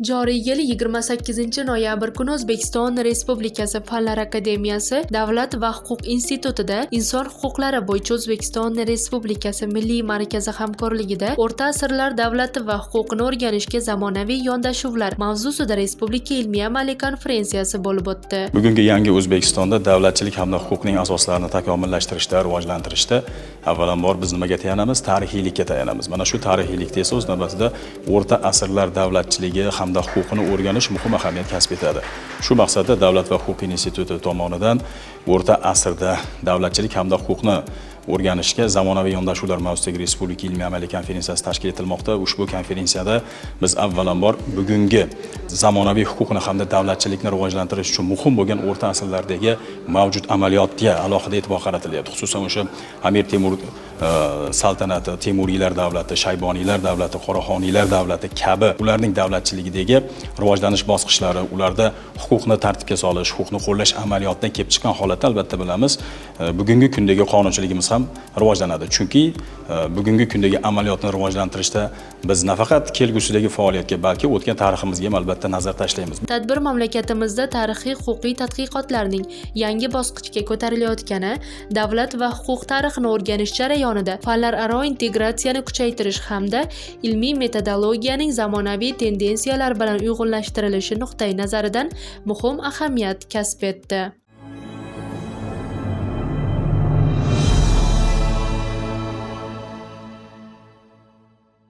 Joriy yil 28-noyabr kuni O'zbekiston Respublikasi Fanlar akademiyasi Davlat va huquq institutida Inson huquqlari bo'yicha O'zbekiston Respublikasi Milliy markazi hamkorligida "O'rta asrlar davlati va huquqini o'rganishga zamonaviy yondashuvlar" mavzusida respublika ilmiy-amaliy konferensiyasi bo'lib o'tdi. Bugungi yangi O'zbekistonda davlatchilik hamda huquqning asoslarini takomillashtirishda, rivojlantirishda avvalambor biz nimaga tayanamiz? Tarixiylikka tayanamiz. Mana shu tarixiylikda esa o'z navbatida o'rta asrlar davlatchiligi hamda huquqini o'rganish muhim ahamiyat kasb etadi. Shu maqsadda Davlat va huquq instituti tomonidan "O'rta asrda davlatchilik hamda huquqni o'rganishga zamonaviy yondashuvlar" mavzusidagi respublika ilmiy amaliy konferensiyasi tashkil etilmoqda. Ushbu konferensiyada biz avvalambor bugungi zamonaviy huquqni hamda davlatchilikni rivojlantirish uchun muhim bo'lgan o'rta asrlardagi mavjud amaliyotga alohida e'tibor qaratilyapti. Xususan, o'sha Amir Temur saltanati, Temuriylar davlati, Shayboniylar davlati, Qoraxoniylar davlati kabi ularning davlatchiligidagi rivojlanish bosqichlari, ularda huquqni tartibga solish, huquqni qo'llash amaliyotidan kelib chiqqan holatda, albatta, bilamiz, bugungi kundagi qonunchiligimiz ham rivojlanadi. Chunki bugungi kundagi amaliyotni rivojlantirishda biz nafaqat kelgusidagi faoliyatga, balki o'tgan tariximizga ham, albatta, nazar tashlaymiz. Tadbir mamlakatimizda tarixiy huquqiy tadqiqotlarning yangi bosqichga ko'tarilayotgani, davlat va huquq tarixini o'rganish jarayonida fanlararo integratsiyani kuchaytirish hamda ilmiy metodologiyaning zamonaviy tendensiyalar bilan uyg'unlashtirilishi nuqtai nazaridan muhim ahamiyat kasb etdi.